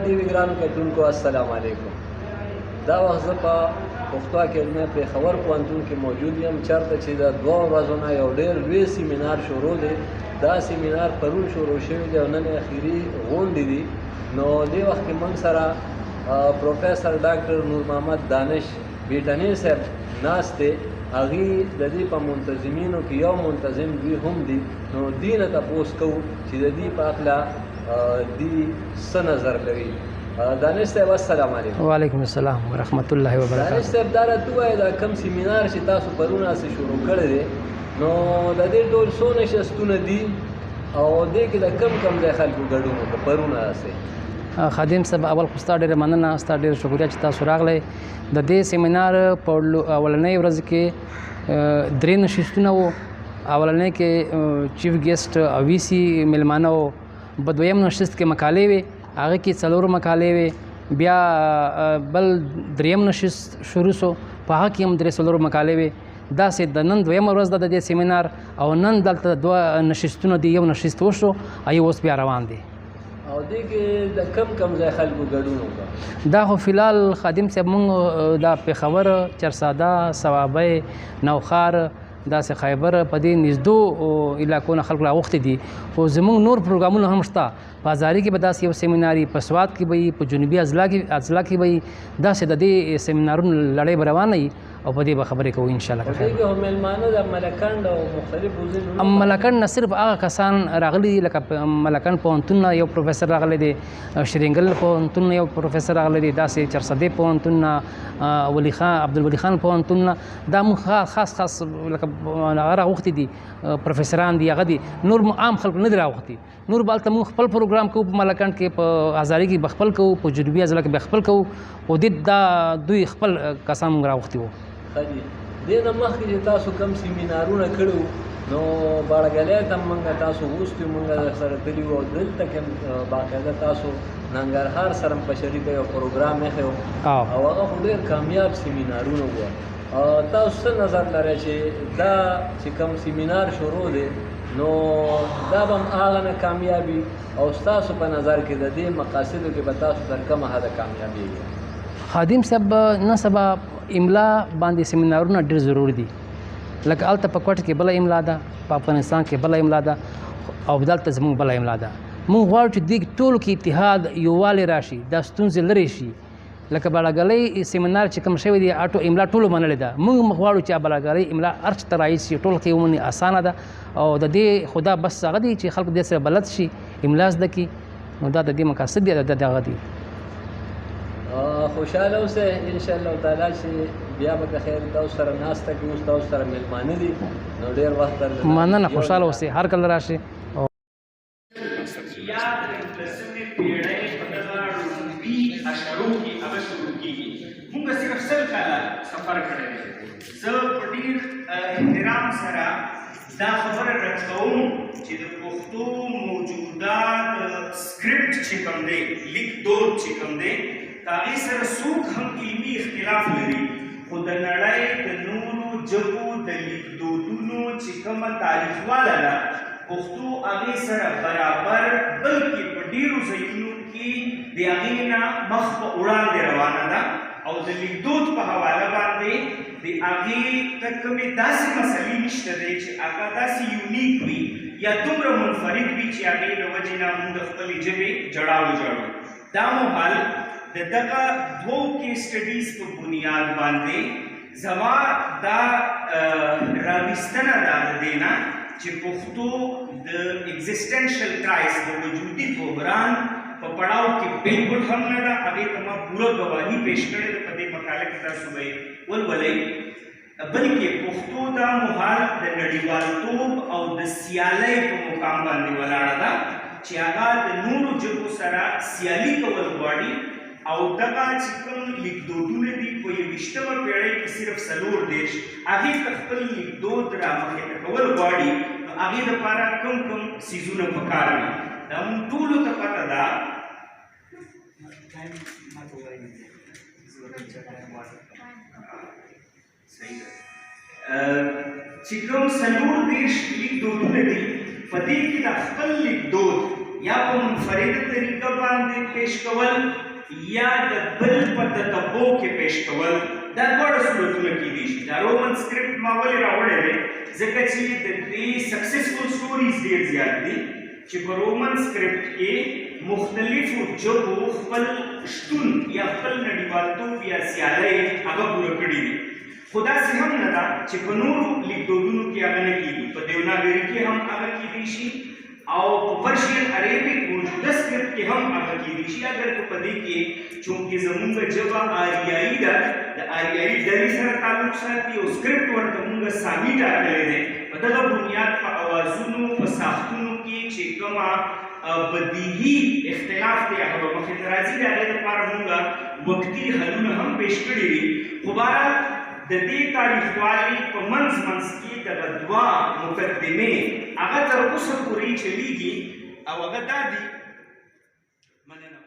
ټي وي ګرانو کتونکو، السلام علیکم. دا وخت زه په پښتو اکیډمۍ پېښور پوهنتون کې موجود یم، چېرته چې د 2 ورځو نه یو ډېر لوی سیمینار شروع دی. دا سیمینار پرون شروع شوی دی او نن یې اخري غونډې دي. نو دې وخت کې موږ سره پروفیسر ډاکټر نور محمد دانش بیټنی صاحب ناست دی. هغوی د دې په منتظمینو کې یو منتظم دوی هم دي. نو دې نه تپوس کوو چې د دې په هکله دی څه نظر لري. دانش صاحب، السلام علیکم. وعلیکم السلام ورحمت الله دانش وبرکاته. صاحب، دا راته ووایه، دا کوم سیمینار چې تاسو پرون هسې شروع کړی دی، نو د دې ټول څو نشستونه دي او دې کې د کم کم ځای خلکو ګډون وکړ پرون هسې؟ خادم صاحب، اول خو ستا ډېره مننه، ستا ډېره شکریه چې تاسو راغلی. د دې سیمینار په اولنۍ ورځ کې درې نشستونه وو. اولنۍ کې chief guest او وي سي میلمانه وو. په دویم نشست کې مقالې وې، هغه کې څلور مقالې وې. بیا بل دریم نشست شروع سو، په هغه کې هم درې څلور مقالې وې. داسې د نن دویمه ورځ ده د دې سیمینار او نن دلته دوه نشستونه دي. یو نشست وشو او یو اوس بیا روان دی. او دې کې د کم کم ځای خلکو ګډون وکړ؟ دا خو فلحال خادم صاحب مونږ دا پېښور، چرساده، صوابۍ، نوښار، داسې خیبر، په دې نږدو علاقو نه خلک راغوښتي دي. خو زمونږ نور پروګرامونه هم شته. په هزاري کې به داسې یو سیمینار وي، په سوات کې به وي، په جنوبي اضلاع کې به وي. داسې د دې سیمینارونو لړۍ به روانه وي او په دې به خبرې کوو ان شاء الله. او دې کې هم مېلمانه د ملکنډ او مختلفو ځایونو؟ ملکنډ نه صرف هغه کسان راغلي دي، لکه ملکنډ پوهنتون نه یو پروفیسور راغلی دی، شرینګل پوهنتون نه یو پروفیسور راغلی دی، داسې چرسدې پوهنتون نه، ولي خان، عبدالولي خان پوهنتون نه. دا موږ خاص خاص لکه هغه راغوښتي دي، پروفیسوران دي، هغه دي. نور مو عام خلک نه دي راغوښتي. نور به هلته موږ خپل پروګرام کوو. په ملکنډ کې، په هزاري کې به خپل کوو، په جنوبي اضلاع کې به خپل کوو، خو دې دا دوی خپل کسان موږ راغوښتي وو. ښه دي. دې نه مخکې چې تاسو کوم سیمینارونه کړي وو، نو باړګلۍ ته موږ تاسو غوښتي، موږ در سره تللي وو، او دلته کې باقاعده تاسو ننګرهار سره هم په شریکه یو پروګرام ایښی و او هغه خو ډېر کامیاب سیمینارونه وو. تاسو څه نظر لرئ چې دا چې کوم سیمینار شروع دی، نو دا به هم هغه نه کامیابي او ستاسو په نظر کې د دې مقاصدو کې به تاسو تر کومه حده کامیابیږئ؟ خادم صاحب، نن سبا املا باندې سیمینارونه ډېر ضروري دي. لکه هلته په کوټه کې بله املا ده، په افغانستان کې بله املا ده او دلته زموږ بله املا ده. موږ غواړو چې دې ټولو کې اتحاد، یووالی راشي، دا ستونزې لرې شي. لکه بالاګلۍ سیمینار چې کوم شوی دی، اټو املا ټولو منلې ده. موږ غواړو چې بالاګلۍ املا هر چېرته رایج شي، ټول کې ومني، اسانه ده. او د دې خدا بس هغه دی چې خلک دې سره بلد شي، املا زده کړي. نو دا د دې مقاصد دي، دا دغه دي. خوشحاله اوسئ. ان شاء الله تعالی چې بیا به که خیر تاسو سره ناسته کوو. تاسو سره مېلمانه دي، نو ډېر وخت درله مننه، خوشحاله اوسئ، هر کله راشئ. یا د 19مې پیړۍ په دغه لومړي عشرو کې هغه شروع کېږي. موږ صرف 100 کاله سفر کړی دی. زه په ډېر احترام سره دا خبره رد کوم چې د پښتو موجوده د سکرپټ چې کوم دی، لیک دود چې کوم دی، که هغې سره څوک هم علمي اختلاف لري، خو د نړۍ د نورو ژبو د لیکدودونو چې کومه تاریخواله ده، پښتو هغې سره برابر، بلکې په ډېرو ځایونو کې د هغې نه مخ په وړاندې روانه ده. او د لیکدود په حواله باندې د هغې ته کومې داسې مسلې نشته دی چې هغه داسې unique وي یا دومره منفرد وي چې هغې د وجې نه موږ د خپلې ژبې ژړا وژاړو. دا مهال د دغه دوو case studies په بنیاد باندې زما دا راویستنه ده د دې نه چې پښتو د existential crisis، د وجودي بحران په پړاو کې بالکل هم نه ده. هغې ته ما پوره ګواهي پیش کړې ده په دې مقاله کې، تاسو به یې ولولئ. بلکې پښتو دا مهال د نړیوالتوب او د سیالۍ په مقام باندې ولاړه ده چې هغه د نورو ژبو سره سیالي کول غواړي. او دغه چې کوم لیکدودونه دي په 21مه پیړۍ کې، صرف 34، هغې ته خپل لیکدود را مخې ته کول غواړي. نو هغې دپاره کوم کوم څیزونه پکار دي، دا موږ ټولو ته پته ده. ټایم ماته ووایئ. صحیح ده. چې کوم 34 لیکدودونه دي، په دې کې د خپل لیکدود یا په منفرده طریقه باندې پیش کول یا د بل په تتبع کې پیش کول، دا دواړه صورتونه کېدی شي. دا رومن سکرپټ ما ولې راوړی دی؟ ځکه چې د دې سکسیسفل سټوریز ډېر زیات دي چې په رومن سکرپټ کې مختلفو ژبو خپل شتون یا خپل نړیوالتوب یا سیالۍ هغه پوره کړي دي. خو داسې هم نه ده چې په نورو لیکدودونو کې هغه نه کېږي. په دیوناګري کې هم هغه کېدی شي او په پرشین عربیک موجوده سکرپټ کې هم هغه کېدی شي، اګر که په دې کې چونکې زمونږ ژبه آریایي ده، د آریایي ډلې سره تعلق ساتي او سکرپټ ورته مونږ سامي ټاکلی دی، په دغه بنیاد په اوازونو په ساختونو کې چې کومه بدیهي اختلاف دی هغه به مخې ته راځي. د هغې دپاره مونږ وقتي حلونه هم پیش کړي دي. خو بهرحال د دې تاریخوالي په منځ منځ کې دغه دوه مقدمې هغه تر اوسه پورې چلیږي او هغه دا دي. مننه.